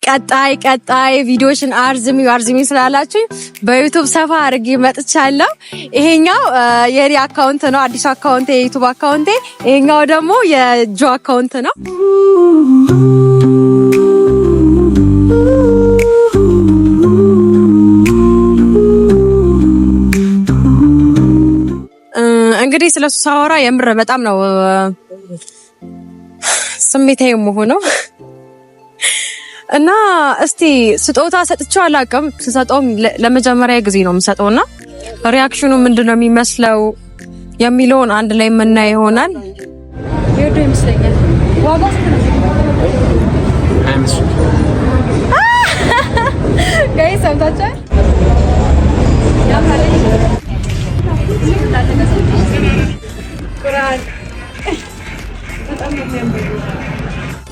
ቀጣይ ቀጣይ ቪዲዮሽን አርዝሚ አርዝሚ ስላላችሁ በ YouTube ሰፋ አድርጌ መጥቻለሁ። ይሄኛው የኔ account ነው፣ አዲሱ account የ YouTube account ኤ። ይሄኛው ደግሞ የጆ account ነው። እንግዲህ ስለሱ ሳወራ የምር በጣም ነው ስሜታዊ የምሆነው እና እስቲ ስጦታ ሰጥቼው አላውቅም። ስሰጠውም ለመጀመሪያ ጊዜ ነው የምሰጠውና reaction ኑ ምንድነው የሚመስለው የሚለውን አንድ ላይ የምናየው ይሆናል። ይወዱ ይመስለኛል። ዋጋው ስንት ነው? Guys ሰምታችኋል?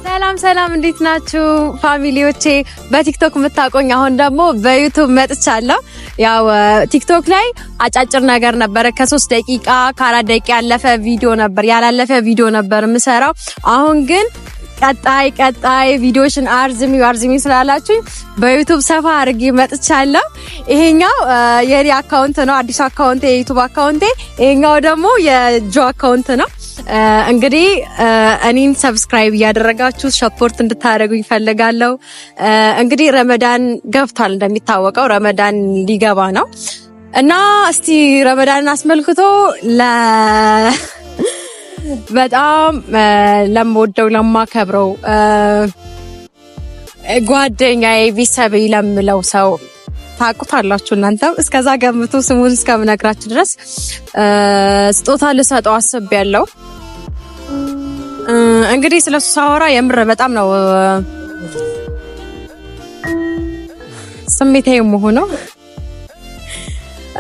ሰላም ሰላም፣ እንዴት ናችሁ family ዎቼ? በ TikTok የምታውቁኝ አሁን ደግሞ በ YouTube መጥቻለሁ። ያው TikTok ላይ አጫጭር ነገር ነበረ፣ ከ3 ደቂቃ ከ4 ደቂቃ ያለፈ ቪዲዮ ነበር ያላለፈ ቪዲዮ ነበር የምሰራው። አሁን ግን ቀጣይ ቀጣይ ቪዲዮሽን አርዝሚ አርዝሚ ስላላችሁ በ YouTube ሰፋ አድርጌ መጥቻለሁ። ይሄኛው የኔ account ነው፣ አዲሱ account የ YouTube account ኤ። ይሄኛው ደግሞ የጆ account ነው። እንግዲህ እኔን subscribe እያደረጋችሁ support እንድታደርጉ ይፈልጋለሁ። እንግዲህ ረመዳን ገብቷል፣ እንደሚታወቀው ረመዳን ሊገባ ነው እና እስቲ ረመዳንን አስመልክቶ ለ በጣም ለምወደው ለማከብረው ጓደኛዬ ቤተሰቤ ለምለው ሰው ታውቁታላችሁ እናንተም እስከዛ ገምቱ፣ ስሙን እስከምነግራችሁ ድረስ ስጦታ ልሰጠው አስቤያለሁ። እንግዲህ ስለሱ ሳወራ የምር በጣም ነው ስሜታዊ የምሆነው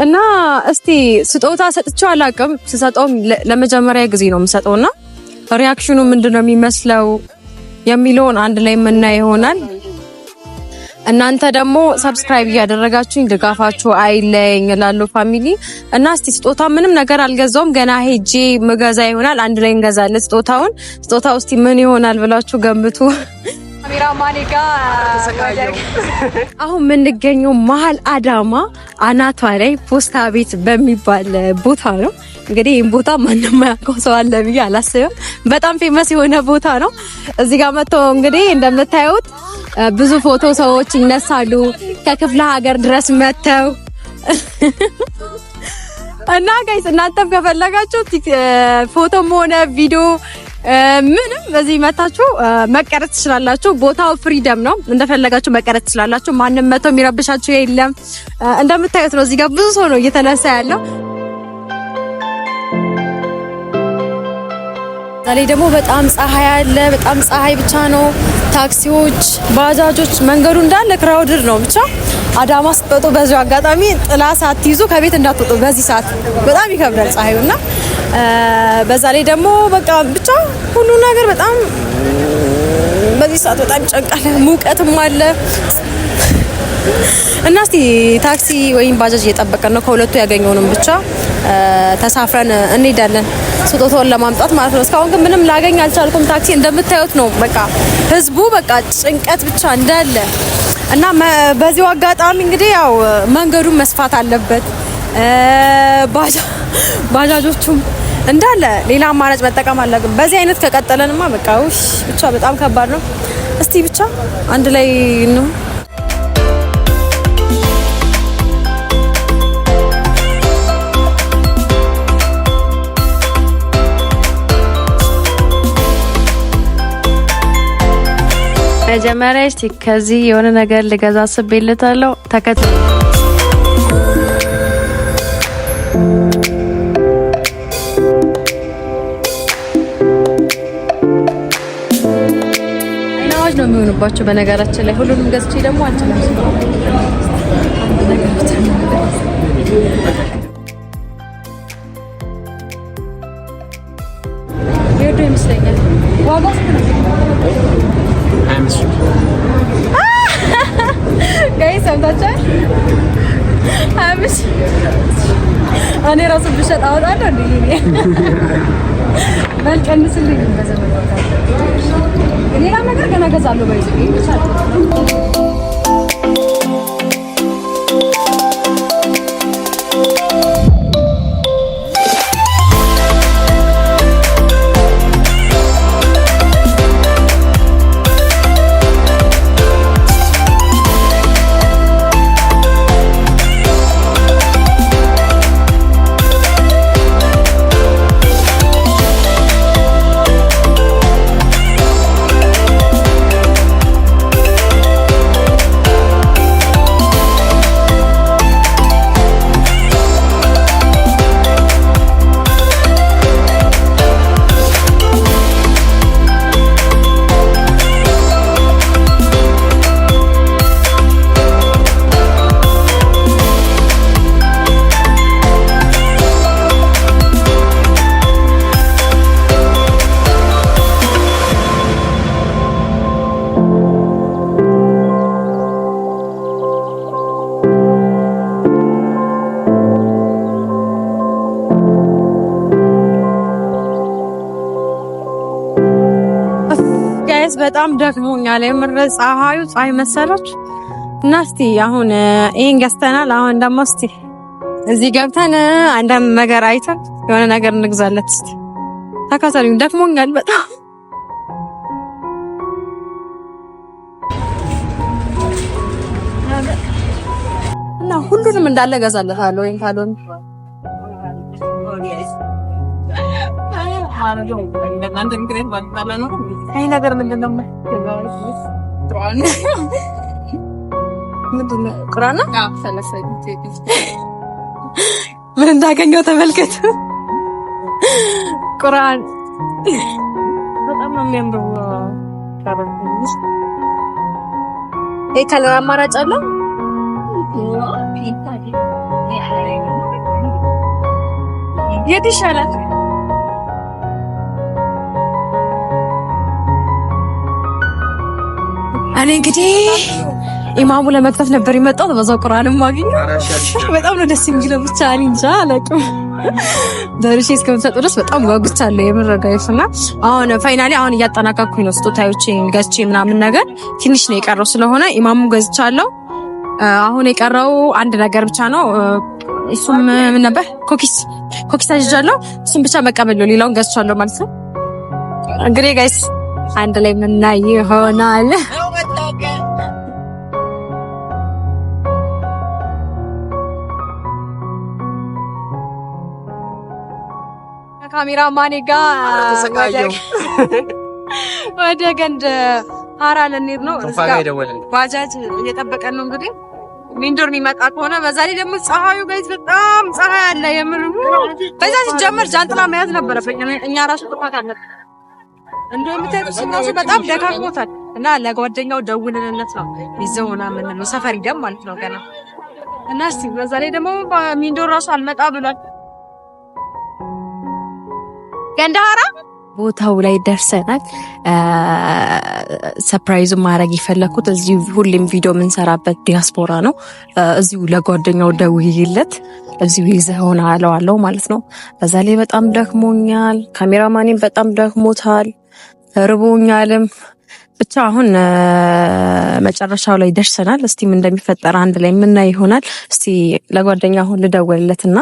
እና እስቲ ስጦታ ሰጥቼው አላውቅም። ስሰጠውም ለመጀመሪያ ጊዜ ነው የምሰጠውና reaction ኑ ምንድነው የሚመስለው የሚለውን አንድ ላይ የምናየው ይሆናል። እናንተ ደግሞ subscribe እያደረጋችሁኝ ድጋፋችሁ አይለየኝ እላለሁ family። እና እስቲ ስጦታ ምንም ነገር አልገዛውም ገና ሄጄ ምገዛ ይሆናል። አንድ ላይ እንገዛለን ስጦታውን። ስጦታው እስቲ ምን ይሆናል ብላችሁ ገምቱ። ካሜራማኔ ጋር አሁን የምንገኘው መሀል አዳማ አናቷ ላይ ፖስታ ቤት በሚባል ቦታ ነው። እንግዲህ ይህን ቦታ ማንም የማያውቀው ሰው አለ ብዬ አላስብም። በጣም famous የሆነ ቦታ ነው። እዚህ ጋር መጥተው እንግዲህ እንደምታዩት ብዙ ፎቶ ሰዎች ይነሳሉ ከክፍለ ሀገር ድረስ መጥተው። እና guys እናንተም ከፈለጋችሁ ፎቶም ሆነ ቪዲዮ ምንም በዚህ መታችሁ መቀረጽ ትችላላችሁ። ቦታው freedom ነው፣ እንደፈለጋችሁ መቀረጽ ትችላላችሁ። ማንም መቶ የሚረብሻችሁ የለም። እንደምታዩት ነው። እዚህ ጋር ብዙ ሰው ነው እየተነሳ ያለው። ዛሬ ደግሞ በጣም ፀሐይ አለ። በጣም ፀሐይ ብቻ ነው። ታክሲዎች፣ ባጃጆች፣ መንገዱ እንዳለ crowded ነው። ብቻ አዳማ ስትወጡ በዚሁ አጋጣሚ ጥላ ሳትይዙ ከቤት እንዳትወጡ። በዚህ ሰዓት በጣም ይከብዳል ፀሐዩ እና በዛ ላይ ደግሞ በቃ ብቻ ሁሉ ነገር በጣም በዚህ ሰዓት በጣም ይጨንቃል። ሙቀትም አለ እና እስቲ ታክሲ ወይም ባጃጅ እየጠበቀን ነው። ከሁለቱ ያገኘውንም ብቻ ተሳፍረን እንሄዳለን ስጦታውን ለማምጣት ማለት ነው። እስካሁን ግን ምንም ላገኝ አልቻልኩም። ታክሲ እንደምታዩት ነው። በቃ ህዝቡ በቃ ጭንቀት ብቻ እንዳለ እና በዚሁ አጋጣሚ እንግዲህ ያው መንገዱን መስፋት አለበት። ባጃጆቹም እንዳለ ሌላ አማራጭ መጠቀም አለብን። በዚህ አይነት ከቀጠለንማ በቃ ውሽ ብቻ በጣም ከባድ ነው። እስቲ ብቻ አንድ ላይ ነው። መጀመሪያ እስቲ ከዚህ የሆነ ነገር ልገዛ አስቤለታለሁ። ተከተሉ። አይናዋጅ ነው የሚሆንባቸው። በነገራችን ላይ ሁሉንም ገዝቼ ደግሞ አልችልም። አንድ ነገር ብቻ ነው የወደው ይመስለኛል። ዋጋው ስንት ነው? Guys ሰምታችኋል? 25። እኔ ራሱ ብሸጥ አወጣለሁ እንዴ? በል ቀንስልኝ። በዘመን ሌላ ነገር ገና እገዛለሁ። ባይዘ ብቻ በጣም ደክሞኛል። የምር ፀሐዩ ፀሐይ መሰለች እና እስቲ አሁን ይሄን ገዝተናል። አሁን ደግሞ እስቲ እዚህ ገብተን አንዳንድ ነገር አይተን የሆነ ነገር እንግዛለት። እስቲ ተከተሉኝ። ደክሞኛል በጣም። እና ሁሉንም እንዳለ እገዛለታለሁ ወይም ካልሆነ ይሄ ነገር ምንድን ነው? ቁርአን ነው? ምን እንዳገኘው ተመልከት። ቁርአን በጣም ነው የሚያምረው። ይሄ color አማራጭ አለው። የት ይሻላል? እኔ እንግዲህ ኢማሙ ለመክተፍ ነበር የመጣሁት። በዛው ቁርአንም ማግኘት በጣም ነው ደስ የሚለው። ብቻ እኔ እንጃ አላውቅም። ደርሼ እስከምሰጥ ድረስ በጣም ጓጉቻለሁ የምር guys። እና አሁን finally አሁን እያጠናቀቅኩኝ ነው ስጦታዎቼን ገዝቼ ምናምን ነገር ትንሽ ነው የቀረው ስለሆነ ኢማሙ ገዝቻለሁ። አሁን የቀረው አንድ ነገር ብቻ ነው። እሱም ምን ነበር? Cookies cookies አዝዣለሁ። እሱም ብቻ መቀበል ነው። ሌላውን ገዝቻለሁ ማለት ነው። እንግዲህ guys አንድ ላይ የምናይ ይሆናል። ካሜራ ማኔ ጋር ወደ ገንደ ሀራ ልንሄድ ነው። ባጃጅ እየጠበቀን ነው። እንግዲህ ሚንዶር የሚመጣ ከሆነ በዛ ላይ ደግሞ ፀሐዩ guys በጣም ፀሐይ አለ። የምር በዛ ሲጀመር ጃንጥላ መያዝ ነበረብኝ። እኛ ራሱ ጥፋት አለ እንደምታዩት እሱ ራሱ በጣም ደካክሞታል። እና ለጓደኛው ደውልንለት ነው ይዘው ምናምን ነው ሰፈር ሂደን ማለት ነው ገና እና እስቲ በዛ ላይ ደግሞ ሚንዶር ራሱ አልመጣ ብሏል። ገንዳሃራ ቦታው ላይ ደርሰናል። Surprise ኡ ማድረግ የፈለኩት እዚሁ ሁሌም ቪዲዮ የምንሰራበት ዲያስፖራ ነው። እዚሁ ለጓደኛው ደውዬለት እዚሁ ይዘህ ና አለዋለሁ ማለት ነው። በዛ ላይ በጣም ደክሞኛል፣ ካሜራማኔም በጣም ደክሞታል፣ ርቦኛልም። ብቻ አሁን መጨረሻው ላይ ደርሰናል። እስቲ ምን እንደሚፈጠር አንድ ላይ የምናይ ይሆናል። እስቲ ለጓደኛ አሁን ልደውልለትና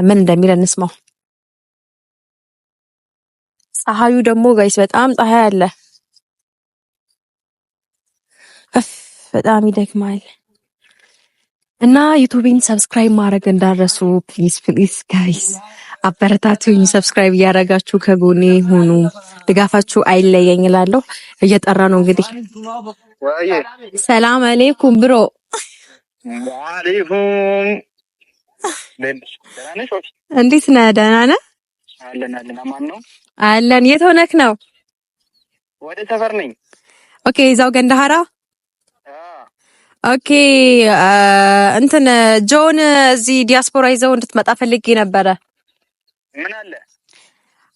ምን እንደሚል እንስማው። ፀሐዩ ደግሞ guys በጣም ፀሐይ አለ። በጣም ይደክማል። እና ዩቲዩብን subscribe ማድረግ እንዳትረሱ please please guys አበረታቱኝ። Subscribe እያደረጋችሁ ከጎኔ ሁኑ። ድጋፋችሁ አይለየኝ እላለሁ። እየጠራ ነው እንግዲህ። ሰላም አለይኩም bro። ወአለይኩም። እንዴት ነህ? ደህና ነህ? አለን አለን። አማን ነው አለን። የት ሆነክ ነው? ወደ ሰፈር ነኝ። Okay፣ እዛው ገንዳሃራ። Okay፣ እንትን ጆን እዚህ ዲያስፖራ ይዘው እንድትመጣ ፈልጌ ነበረ። ምን አለ?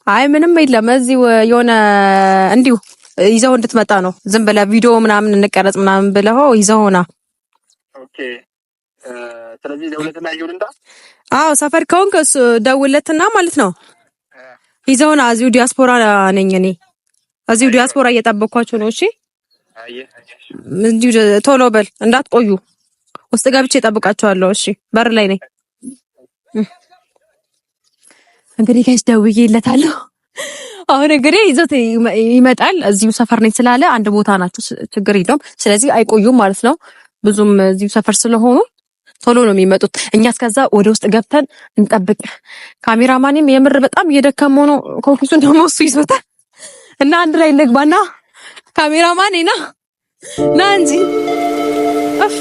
አይ ምንም የለም። እዚሁ የሆነ እንዲሁ ይዘው እንድትመጣ ነው። ዝም ብለህ ቪዲዮ ምናምን እንቀረጽ ምናምን ብለው ይዘው ና። Okay፣ ስለዚህ ደውለትና ይሁን እንዳ። አዎ ሰፈር ከሆንክ ደውለትና ማለት ነው ይዘውና። እዚሁ ዲያስፖራ ነኝ እኔ። እዚሁ ዲያስፖራ እየጠበኳቸው ነው። እሺ እንዲሁ ቶሎ በል እንዳትቆዩ። ውስጥ ገብቼ እጠብቃቸዋለሁ። እሺ በር ላይ ነኝ። እንግዲህ guys ደውዬለታለሁ። አሁን እንግዲህ ይዞት ይመጣል። እዚሁ ሰፈር ነኝ ስላለ አንድ ቦታ ናቸው፣ ችግር የለውም። ስለዚህ አይቆዩም ማለት ነው። ብዙም እዚሁ ሰፈር ስለሆኑ ቶሎ ነው የሚመጡት። እኛ እስከዛ ወደ ውስጥ ገብተን እንጠብቅ። ካሜራማኔም የምር በጣም እየደከመው ነው። cookies ኡን ደግሞ እሱ ይዞታል እና አንድ ላይ እንግባና ካሜራማኔ ና ና እንጂ እፍ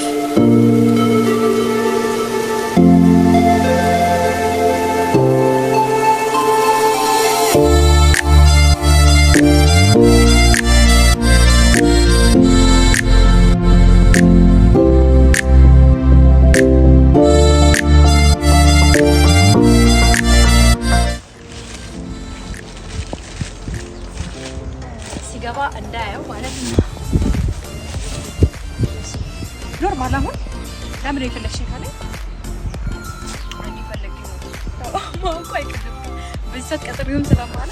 ሲገባ እንዳያየው ማለት ነው። Normal አሁን ለምን የፈለግሽኝ ካለኝ እንዲፈለግ ነው ማወቁ አይቀርም። በዚህ ሰዓት ቀጥሬውም ስለማለ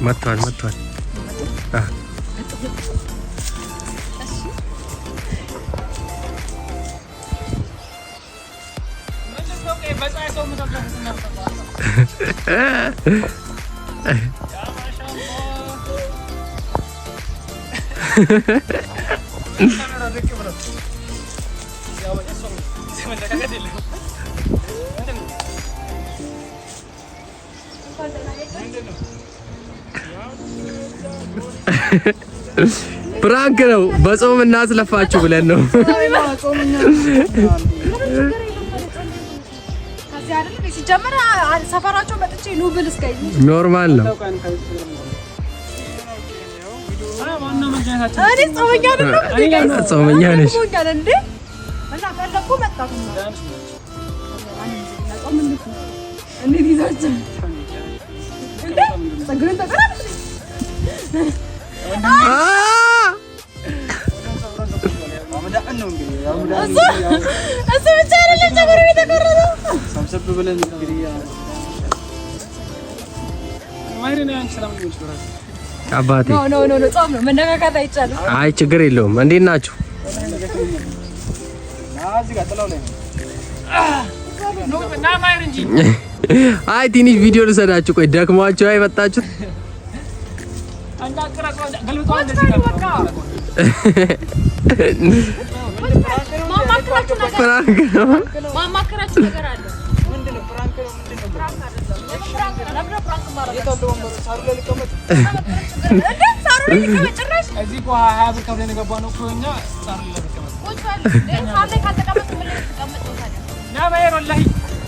መጥቷል መጥቷል። Prank ነው። በጾም እናስለፋችሁ ብለን ነው። Normal ነው። ጾመኛ ነሽ። እሱ ብቻ አይደለም ፀጉሩ የተቆረጠው። አባቴ No, no, no, ጾም ነው፣ መነካካት አይቻልም። አይ ችግር የለውም። እንዴት ናችሁ? አይ ትንሽ ቪዲዮ ልሰዳችሁ። ቆይ ደክሟችሁ አይመጣችሁት? Prank ነው። ማማከራችሁ ነገር አለ።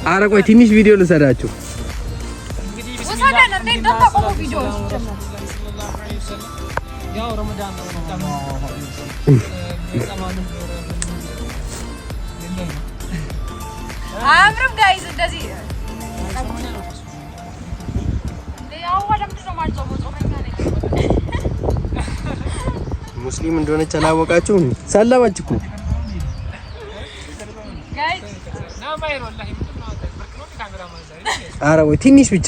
ኧረ ቆይ ትንሽ ቪዲዮ ልሰዳችሁ። አያምርም guys እንደዚህ ሙስሊም እንደሆነች አላወቃችሁም? ሰለመች እኮ። ኧረ ወይ ትንሽ ብቻ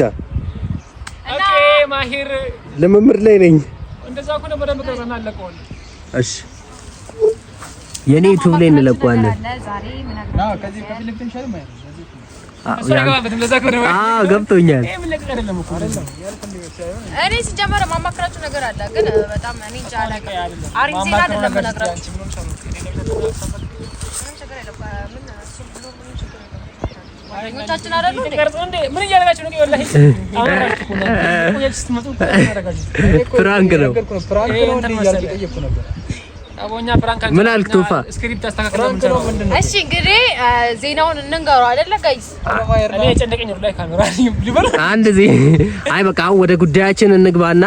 ልምምድ ላይ ነኝ። እሺ የኔ ዩቲዩብ ላይ እንለቀዋለን። አዎ ገብቶኛል። እኔ ሲጀመር ማማከራችሁ ነገር አለ፣ ግን በጣም እኔ እንጃ አላውቅም። አሪፍ ዜና አይደለም የምነግራችሁ። ምንም ችግር የለም። ምን እሱ ብሎ ምንም ችግር የለም። ጓደኞቻችን አይደሉ እንዴ? ምን እያደረጋችሁ ነው? Prank ነው። ምን አልክ ቶፋ? እሺ እንግዲህ ዜናውን እንንገረው አይደለ guys? አንድ ዜ አይ በቃ አሁን ወደ ጉዳያችን እንግባና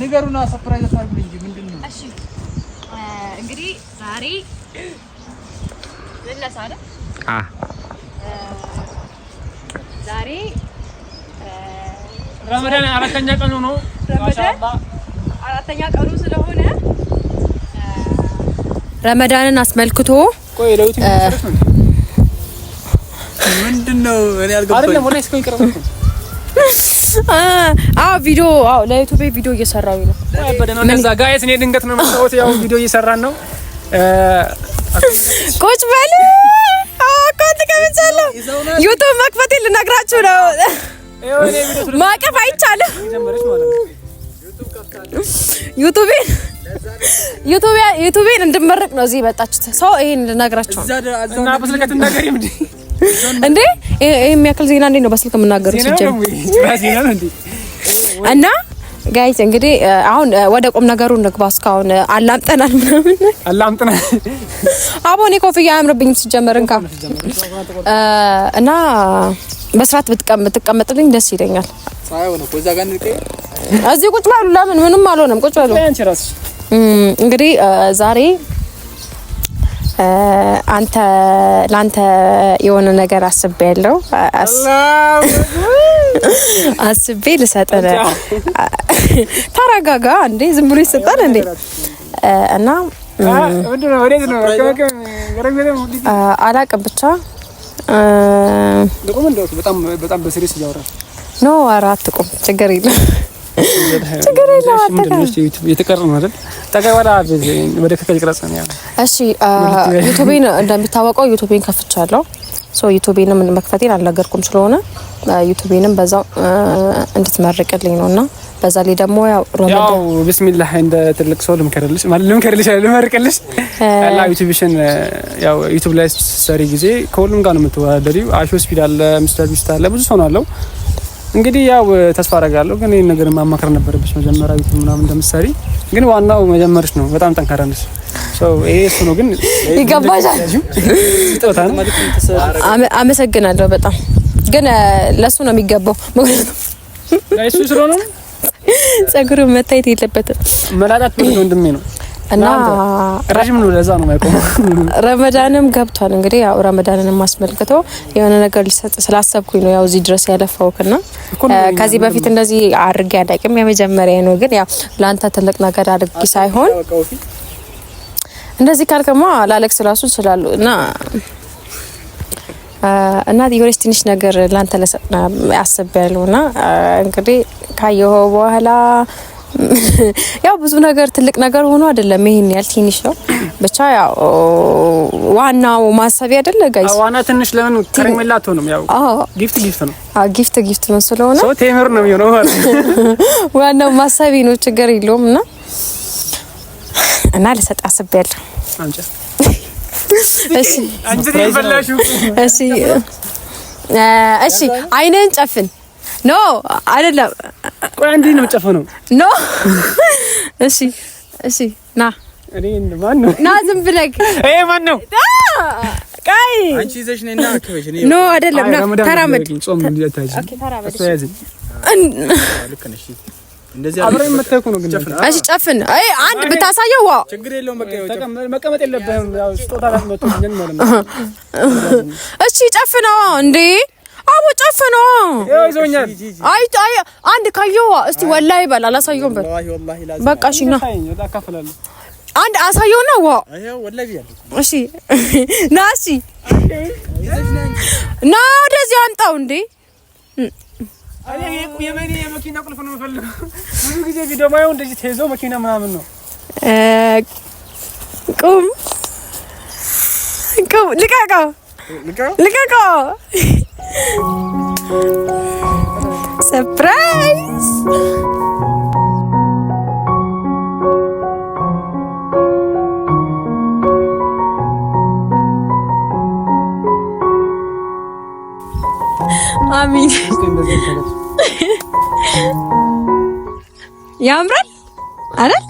ንገሩና surprise አድርጉኝ እንጂ ምንድን ነው? እሺ እንግዲህ ዛሬ ልነሳ አይደል? አ ዛሬ ረመዳን አራተኛ ቀኑ ነው። ረመዳን አራተኛ ቀኑ ስለሆነ ረመዳንን አስመልክቶ ምንድን ነው? እኔ አልገባኝም። አዎ ቪዲዮ አዎ ለዩቲዩብ ቪዲዮ እየሰራሁ ነው። Guys እኔ ድንገት ነው የመጣሁት። ያው ቪዲዮ እየሰራን ነው። ቁጭ በል። አዎ እኮ ተቀምጫለሁ። ዩቲዩብ መክፈቴ ልነግራችሁ ነው። ማቀፍ አይቻልም። ዩቲዩቤን እንድመርቅ ነው እዚህ የመጣችሁት። ሰው ይሄን ልነግራችሁ ነው እንዴ? ይሄ የሚያክል ዜና እንዴት ነው በስልክ የምናገረው? ሲጀምር እና guys እንግዲህ አሁን ወደ ቁም ነገሩ እንግባ። እስካሁን አላምጠናል ምናምን አላምጠናል። አቦ እኔ ኮፍያ አያምርብኝም ሲጀመር እንካ እና በስርዓት ብትቀመጥልኝ ደስ ይለኛል። እዚህ ቁጭ በሉ። ለምን ምንም አልሆነም። ቁጭ በሉ። እንግዲህ ዛሬ አንተ ላንተ የሆነ ነገር አስቤያለሁ። አስቤ ልሰጥህ ነው። ተረጋጋ እንዴ! ዝም ብሎ ይሰጣል እንዴ? እና አላቅም ብቻ በጣም በ serious እያወራህ No። ኧረ አትቁም፣ ችግር የለም። ችግር የለውም። የተቀረ ነው አይደል? ወደ ከከል ቅረጽ ነው ያለው። እሺ ዩቲዩብን እንደሚታወቀው ዩቲዩብን ከፍቻለሁ። so ዩቲዩብንም መክፈቴን አልነገርኩም ስለሆነ ዩቲዩብንም በዛው እንድትመርቅልኝ ነውና በዛ ላይ ደግሞ ያው ያው ቢስሚላህ እንደ ትልቅ ሰው ልምከርልሽ ማለት ልምከርልሽ ልመርቅልሽ አላ ዩቲዩብሽን ያው ዩቲዩብ ላይ ስትሰሪ ጊዜ ከሁሉም ጋር ነው የምትወዳደሪው። አይሾ ስፒድ አለ፣ ሚስተር ቢስት አለ፣ ብዙ ሰው ነው አለው። እንግዲህ ያው ተስፋ አደርጋለሁ፣ ግን ይሄን ነገር ማማከር ነበረብሽ መጀመሪያ ዩቲዩብ ምናምን እንደምትሰሪ። ግን ዋናው መጀመርሽ ነው። በጣም ጠንካራ ነሽ። so ይሄ እሱ ነው። ግን ይገባሻል። ስጦታ ነው። አመሰግናለሁ በጣም ግን ለሱ ነው የሚገባው። ምክንያቱም እሱ ስለሆነ ጸጉሩ መታየት የለበትም። መላጣት ነው ወንድሜ ነው እና ረጅም ነው። ለዛ ነው የማይቆመው። ረመዳንም ገብቷል። እንግዲህ ያው ረመዳንንም አስመልክቶ የሆነ ነገር ሊሰጥ ስላሰብኩኝ ነው ያው እዚህ ድረስ ያለፋውክና ከዚህ በፊት እንደዚህ አድርጌ አላውቅም። የመጀመሪያ ነው። ግን ያው ለአንተ ትልቅ ነገር አድርጌ ሳይሆን እንደዚህ ካልከማ ላለቅስ እራሱ እችላለሁ እና እና የሆነች ትንሽ ነገር ላንተ ለሰጥ አስቤያለሁ እና እንግዲህ ካየኸው በኋላ ያው ብዙ ነገር ትልቅ ነገር ሆኖ አይደለም፣ ይሄን ያህል ትንሽ ነው። ብቻ ያው ዋናው ማሰቢያ አይደለ guys? ዋና ትንሽ ለምን ከረሜላ አትሆንም? ያው gift gift ነው። አዎ gift gift ነው ስለሆነ ሰው ቴምር ነው የሚሆነው ማለት ዋናው ማሰቢያ ነው። ችግር የለውም። እና እና ልሰጥ አስቤያለሁ። አንቺ እሺ እሺ እሺ፣ አይንህን ጨፍን። no አይደለም። ቆይ አንዴ ነው የምጨፍነው። no እሺ፣ እሺ፣ ና እኔ ማን ነው? ና ዝም ብለህ ይሄ ማን ነው? ቆይ አንቺ ይዘሽ ነይና አክበሽ። እኔ no አይደለም። ና ተራመድ። ጾም እንዲታጂ okay፣ ተራመድ። እሱ ያዝኝ። ልክ ነሽ። እንደዚህ አብረን መተኩ ነው ግን እሺ፣ ጨፍን። አይ አንድ ብታሳየው wow፣ ችግር የለውም። በቃ መቀመጥ የለብህም። ያው ስጦታ መጥቶ ግን ማለት ነው። እሺ፣ ጨፍነው እንዴ አቦ ጨፍነው። ያው ይዞኛል። አይ አይ አንድ ካየው እስቲ ወላሂ በል። አላሳየውም በል በቃ። እሺ ና አንድ አሳየውና wow። እሺ ና፣ እሺ ና፣ ወደዚህ አምጣው እንዴ። የመኔ የመኪና ቁልፍ ነው የምፈልገው። ብዙ ጊዜ ቪዲዮ ማየው እንደዚህ ተይዞ መኪና ምናምን ነው። ቁም ቁም፣ ልቀቀው፣ ልቀቀው። surprise አሚን። ያምራል አይደል?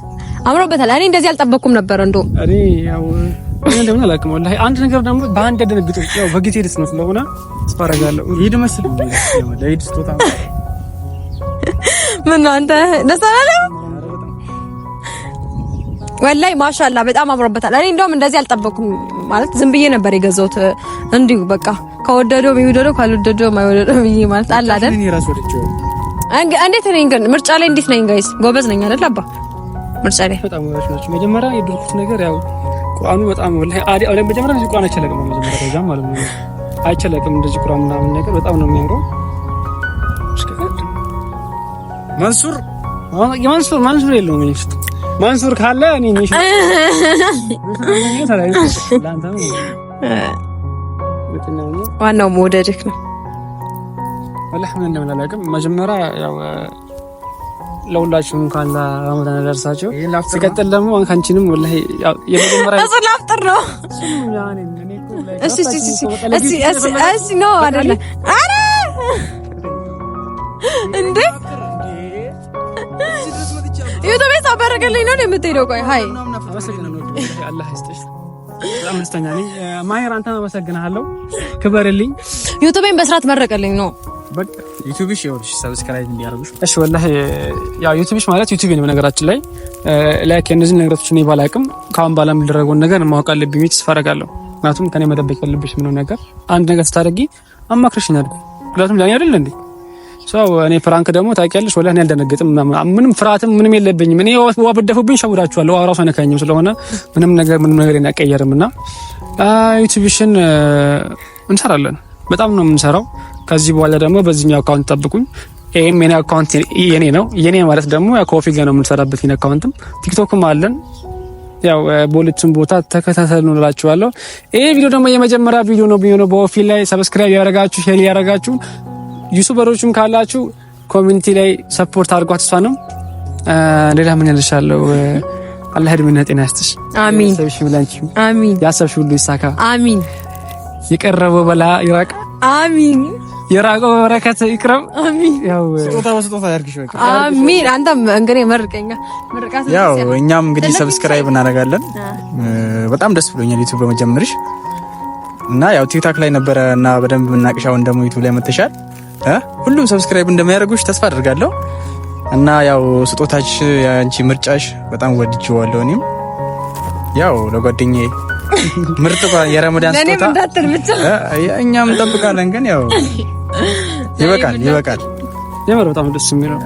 አምሮበታል። እኔ እንደዚህ አልጠበኩም ነበር። እንደው እኔ ያው እኔ እንደምን አላውቅም ወላሂ። አንድ ነገር ደግሞ በአንድ ያደነግጡ ያው በጊዜ ደስ ነው ስለሆነ ተስፋ አደርጋለሁ። ይሄድ መስል ለኢድ ስጦታ ምን ነው አንተ ደስ አላለህም? ወላሂ ማሻአላ በጣም አምሮበታል። እኔ እንደውም እንደዚህ አልጠበኩም ማለት ዝም ብዬ ነበር የገዛሁት እንዲሁ በቃ ከወደደው የሚወደደው ካልወደደው የማይወደደው ብዬ ማለት አለ አይደል? እንዴት ነኝ ግን ምርጫ ላይ እንዴት ነኝ guys? ጎበዝ ነኝ አይደል? አባ ምርጫ ላይ በጣም ጎበዝ ናቸው። መጀመሪያ የድርኩት ነገር ያው ቁርአኑ በጣም ወላሂ አዲ አለ። መጀመሪያ እንደዚህ ቁርአን አይቸለቅም፣ መጀመሪያ ደረጃ ማለት ነው አይቸለቅም። እንደዚህ ቁርአን ምናምን ነገር በጣም ነው የሚያምረው። መንሱር መንሱር መንሱር የለውም እኔ ውስጥ መንሱር ካለ እኔ ነሽ ዋናው መውደድህ ነው። ወላሂ ምን እንደምን አላውቅም። መጀመሪያ ያው ለሁላችሁም እንኳን ለረመዳን አደረሳችሁ። ሲቀጥል ደግሞ አንቺንም ወላሂ የመጀመሪያ እሱ ላፍጥር ነው። እሺ እሺ እሺ እሺ እሺ no አይደለም። ኧረ እንዴ ዩቲዩብ ሳበረገልኝ ነው የምትሄደው? ቆይ hi አላህ ይስጥሽ። በጣም ደስተኛ ነኝ። ማሄር አንተን አመሰግናለሁ። ክበርልኝ። ዩቲዩብን በስርዓት መረቀልኝ ነው በቃ ዩቲዩብሽ ይኸውልሽ subscribe እንዲያደርጉሽ። እሺ ወላሂ ያው ዩቲዩብሽ ማለት ዩቲዩብ ነው። በነገራችን ላይ like እነዚህን ነገሮች እኔ ባላቅም ከአሁን በኋላ የሚደረገውን ነገር ማወቅ አለብኝ ብዬ ተስፋ አደርጋለሁ። ምክንያቱም ከኔ መደበቅ ያለብሽ ምንም ነገር አንድ ነገር ስታደርጊ አማክረሽኝ አድርጉ። ምክንያቱም ለኔ አይደል እንዴ ሰው እኔ prank ደግሞ ታውቂያለሽ፣ ወላሂ እኔ አልደነግጥም፣ ምንም ፍርሃትም ምንም የለብኝም። እኔ ውሃ ብትደፉብኝ ሸውዳችኋለሁ። ውሃ እራሱ አይነካኝም ስለሆነ ምንም ነገር አይቀየርም። እና ዩቲዩብሽን እንሰራለን፣ በጣም ነው የምንሰራው። ከዚህ በኋላ ደግሞ በዚህኛው account ጠብቁኝ። ይሄም የኔ account የኔ ነው። የኔ ማለት ደግሞ ያው ከኦፊ ጋር ነው የምንሰራበት የኔ account ም ቲክቶክም አለን። ያው በሁለቱም ቦታ ተከታተሉ እላችኋለሁ። ይሄ ቪዲዮ ደግሞ የመጀመሪያ ቪዲዮ ነው ቢሆነው በኦፊ ላይ subscribe ያደረጋችሁ፣ share ያደረጋችሁ YouTuber ኦችም ካላችሁ community ላይ support አድርጓት። እሷንም ሌላ ምን እልሻለሁ? አላህ እድሜና ጤና ይስጥሽ። አሚን። አሚን። ያሰብሽ ሁሉ ይሳካ። አሚን። የቀረበው በላ ይራቅ። አሚን። የራቀው በረከት ይቅረብ። አሚን። ያው ስጦታ በስጦታ ያርግሽ። በቃ አሚን። አንተም እንግዲህ መርቀኛ መርቃት። ያው እኛም እንግዲህ subscribe እናደርጋለን። በጣም ደስ ብሎኛል ዩቲዩብ በመጀመርሽ እና ያው ቲክቶክ ላይ ነበረ እና በደንብ የምናቅሽ፣ አሁን ደግሞ ዩቲዩብ ላይ መተሻል። ሁሉም subscribe እንደሚያደርጉሽ ተስፋ አድርጋለሁ። እና ያው ስጦታሽ የአንቺ ምርጫሽ በጣም ወድጄዋለሁ። እኔም ያው ለጓደኛዬ ምርጥ የረመዳን ስጦታ እኛም እንጠብቃለን፣ ግን ያው ይበቃል ይበቃል። የምር በጣም ደስ የሚለው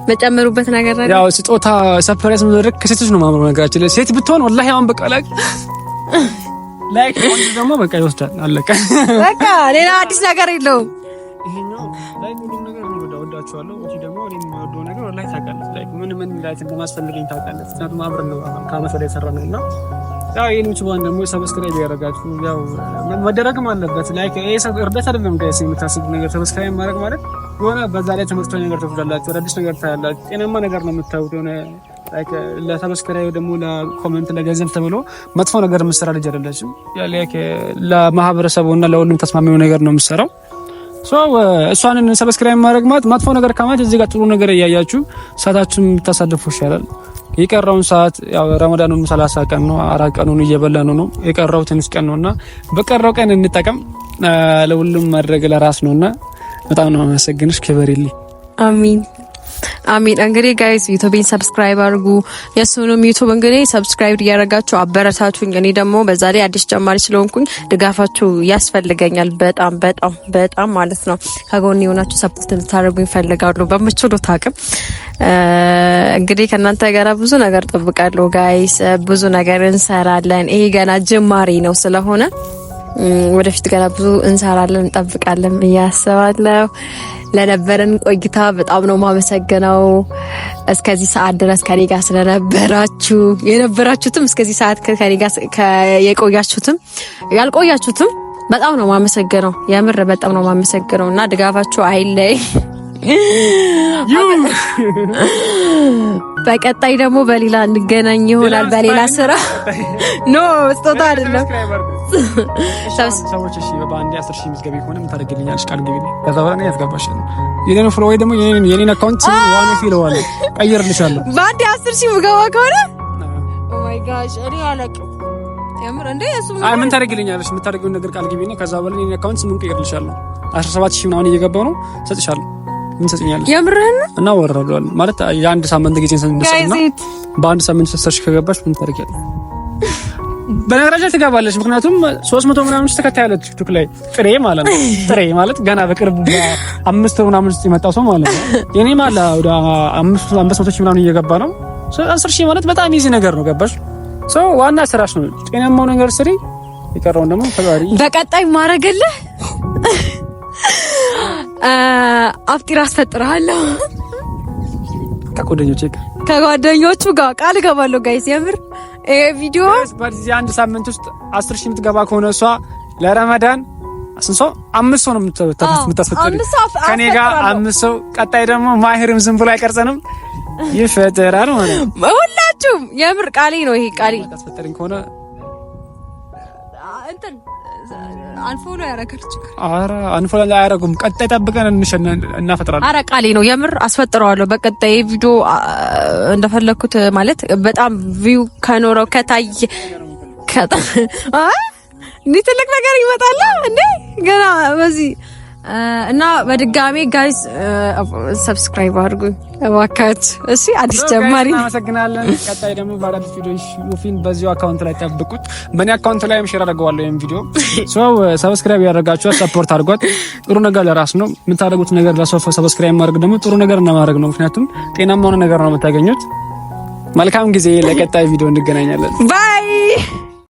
መጨመሩበት ነገር አለ። ያው ስጦታ surprise መድረክ ከሴቶች ነው ማምረው። ነገራችን ላይ ሴት ብትሆን ወላሂ አሁን በቃ like ወንድ ደግሞ በቃ ይወስዳል። አለቀ በቃ ሌላ አዲስ ነገር የለውም። ይሄኛው ላይ ሁሉም ነገር እኔ ወዳቸዋለሁ። እቺ ደግሞ እኔ የምወደው ነገር ወላሂ ታውቃለች። Like ምን ምን ላይ እንደማስፈልገኝ ታውቃለች። ምክንያቱም አብረን ነው ከአመት በላይ የሰራነው እና ያው ይሄን ዩቲዩብን ደግሞ subscribe ያደረጋችሁ ያው መደረግም አለበት። Like ይሄ እርዳታ አይደለም guys፣ የምታስቡት ነገር subscribe ማድረግ ማለት የሆነ በዛ ላይ ትምህርታዊ ነገር ትወስዳላችሁ፣ አዳዲስ ነገር ታያላችሁ፣ ጤናማ ነገር ነው የምታዩት። የሆነ like ለ subscribe ደግሞ ለ comment ለገንዘብ ተብሎ መጥፎ ነገር የምትሰራ ልጅ አይደለችም። Like ለማህበረሰቡ እና ለሁሉም ተስማሚ ነገር ነው የምትሰራው። So እሷንን subscribe ማድረግ ማለት መጥፎ ነገር ከማለት እዚህ ጋር ጥሩ ነገር እያያችሁ ሰዓታችሁን የምታሳልፉ ይሻላል። የቀረውን ሰዓት ያው ረመዳኑን 30 ቀን ነው፣ 4 ቀኑን እየበላን ነው። የቀረው ትንሽ ቀን ነውና በቀረው ቀን እንጠቀም። ለሁሉም ማድረግ ለራስ ነውና በጣም ነው አመሰግንሽ። ክበሪልኝ። አሚን አሚን። እንግዲህ guys ዩቲዩብን subscribe አድርጉ። የሱንም ዩቲዩብ እንግዲህ subscribe እያደረጋችሁ አበረታቱኝ። እኔ ደግሞ በዛ ላይ አዲስ ጀማሪ ስለሆንኩኝ ድጋፋችሁ ያስፈልገኛል በጣም በጣም በጣም ማለት ነው። ከጎን የሆናችሁ support እንድታደርጉኝ እፈልጋለሁ በምችሉት አቅም። እንግዲህ ከእናንተ ጋር ብዙ ነገር ጠብቃለሁ guys። ብዙ ነገር እንሰራለን። ይሄ ገና ጅማሬ ነው ስለሆነ ወደፊት ገና ብዙ እንሰራለን፣ እንጠብቃለን ብዬ አስባለሁ። ለነበረን ቆይታ በጣም ነው ማመሰግነው። እስከዚህ ሰዓት ድረስ ከኔ ጋር ስለነበራችሁ የነበራችሁትም እስከዚህ ሰዓት ከኔ ጋር የቆያችሁትም ያልቆያችሁትም በጣም ነው ማመሰግነው። የምር በጣም ነው ማመሰግነው እና ድጋፋችሁ አይለይ። በቀጣይ ደግሞ በሌላ እንገናኝ ይሆናል፣ በሌላ ስራ። No ስጦታ አይደለም። ሰዎች እሺ፣ በአንድ 10,000 ምዝገቢ ከሆነ ምን ታደርጊልኛለሽ? ቃል ግቢልኝ። ከዛ በኋላ ነው ያስገባሽ። የኔን follow ወይ ደግሞ የኔን account ዋን ፊል ዋለ ቀይርልሻለሁ። በአንድ 10,000 ምገባ ከሆነ oh my gosh እኔ አላውቅም። የምር እንዴ እሱ አይ ምን ታደርጊልኛለሽ? የምታደርጊውን ነገር ቃል ግቢልኝ። ከዛ በኋላ የኔን account ስሙን ቀይርልሻለሁ። 17,000 ምናምን እየገባው ነው፣ ሰጥሻለሁ። ምን ሰጥኛለሽ? የምርህን ነው? እና ወረደዋል ማለት የአንድ ሳምንት ጊዜ እንሰጥና በአንድ ሳምንት 10,000 ከገባሽ ምን ታደርጊያለሽ? በነገራችን ትገባለች። ምክንያቱም 300 ምናምን ተከታይ አለ ቲክቶክ ላይ ጥሬ ማለት ነው። ጥሬ ማለት ገና በቅርብ 5 ምናምን ውስጥ የመጣው ሰው ማለት ነው። የኔም አለ ወደ 500 ሺህ ምናምን እየገባ ነው። 10,000 ማለት በጣም easy ነገር ነው። ገባሽ? So ዋና ስራሽ ነው። ጤናማው ነገር ስሪ፣ የቀረውን ደግሞ ፈጣሪ። በቀጣይ ማረግልህ አፍጢር አስፈጥርሃለሁ ከጓደኞቼ ጋር ከጓደኞቹ ጋር ቃል እገባለሁ guys። የምር ይሄ ቪዲዮ በዚህ አንድ ሳምንት ውስጥ 10,000 የምትገባ ከሆነ እሷ ለረመዳን ስንት ሰው 5 ሰው ነው የምታስፈጥሪው ከኔ ጋር 5 ሰው። ቀጣይ ደግሞ ማሂርም ዝም ብሎ አይቀርጸንም ይፈጠራል ማለት ነው። ሁላችሁም የምር ቃሌ ነው ይሄ ቃሌ። ታስፈጥሪኝ ከሆነ እንትን unfollow ያረጋል ችግር። ኧረ unfollow አያረጉም። ቀጣይ ጠብቀን እናፈጥራለን። ኧረ ቃሌ ነው የምር አስፈጥረዋለሁ። በቀጣይ ቪዲዮ እንደፈለኩት ማለት በጣም view ከኖረው ከታየ እንዴ ትልቅ ነገር ይመጣል እንዴ ገና በዚህ እና በድጋሚ guys subscribe አድርጉ እባካችሁ። እሺ አዲስ ጀማሪ እናመሰግናለን። ቀጣይ ደግሞ በአዳዲስ ቪዲዮ ዩፊን በዚሁ account ላይ ጠብቁት። በእኔ account ላይም share አደርገዋለሁ ይሄን ቪዲዮ። So subscribe ያደረጋችሁ support አድርጓት። ጥሩ ነገር ለራስ ነው የምታደርጉት ነገር ለሰው subscribe ማድረግ ደግሞ ጥሩ ነገር እንደማድረግ ነው። ምክንያቱም ጤናማ የሆነ ነገር ነው የምታገኙት። መልካም ጊዜ። ለቀጣይ ቪዲዮ እንገናኛለን። Bye.